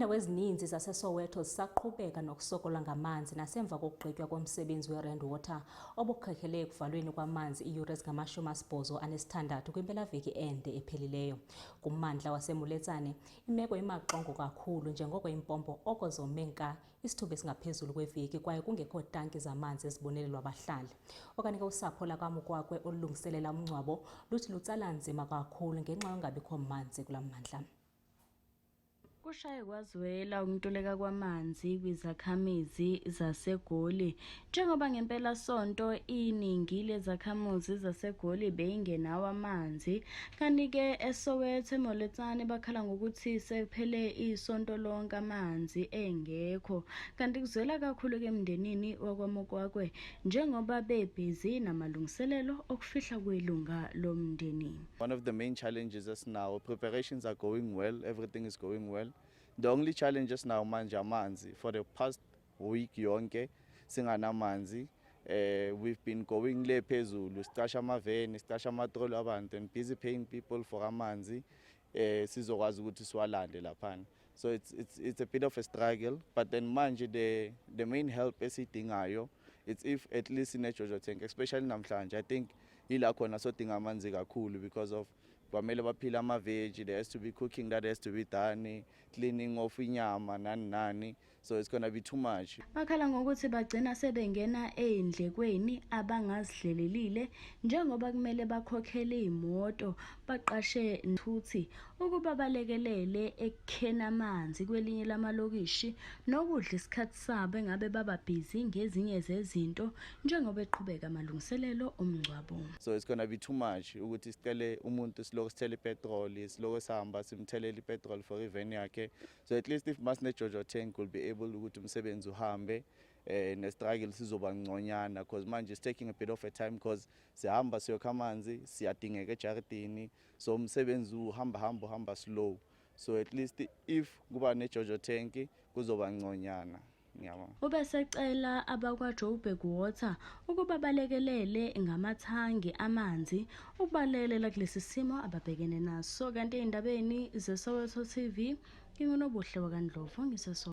Iindawo ezininzi zaseSoweto zisaqhubeka nokusokola ngamanzi nasemva kokugqitywa komsebenzi weRand Water obukhokelele ekuvalweni kwamanzi iiyure ezingama-86 kwimpelaveki ende ephelileyo. Kummandla waseMoletsane imeko imaxongo kakhulu njengoko impompo oko zome nka isithuba esingaphezulu kweveki kwaye kungekho tanki zamanzi ezibonelelwa abahlali. Okanye ke usapho lakwaMokwakwe olulungiselela umngcwabo luthi lutsala nzima kakhulu ngenxa yongabikho manzi kulaa mmandla. Kushaye kwazwela ukuntuleka kwamanzi kwizakhamizi zaseGoli njengoba ngempelasonto iningi lezakhamuzi zaseGoli beyingenawo amanzi. Kanti-ke eSoweto eMoletsane bakhala ngokuthi sekuphele isonto lonke amanzi engekho. Kanti kuzwela kakhulu-ke emndenini wakwaMokwakwe njengoba bebhizi namalungiselelo okufihla kwelunga lomndeni. One of the main challenges is now preparations are going well, everything is going well. The only challenge is now manje amanzi. For the past week yonke singanamanzi. We've been going le phezulu, sicasha amaveni, sicasha amatroli abantu and busy paying people for amanzi sizokwazi ukuthi siwalande laphana. So it's a bit of a struggle, but then manje the main help esiyidingayo, it's if at least ine-Jojo tank, especially namhlanje. I think ila khona sodinga amanzi kakhulu because of kwamele baphile ama-veg, there has to be cooking that has to be done, cleaning of inyama, nani nani, so it's gonna be too much. Bakhala ngokuthi bagcina sebengena ey'ndlekweni abangazihlelelile njengoba kumele bakhokhele iy'moto, baqashe thuthi ukuba balekelele ekukheni amanzi kwelinye lamalokishi nokudla isikhathi sabo engabe baba bhizi ngezinye zezinto njengoba eqhubeka amalungiselelo omngcwabo. So it's gonna be too much ukuthi sicele umuntu siloko sithele ipetroli, siloko sihamba simthelele ipetrol for iveni yakhe. So at least if masine-Jojo tank, we'll be able ukuthi umsebenzi uhambe, ne-struggle sizoba ngconyana, because manje it's taking a bit of a time because sihamba siyokha amanzi, siyadingeka ejaridini, so umsebenzi uhamba hamba uhamba slow. So at least if kuba ne-Jojo tank kuzoba ngconyana, ngiyabonga. Ubesecela abakwa-Joburg Water ukuba balekelele ngamathangi amanzi ukubalekelela kulesi simo ababhekene naso. Kanti ey'ndabeni zeSoweto TV, nginguNobuhle wakaNdlovu ngiseSoweto.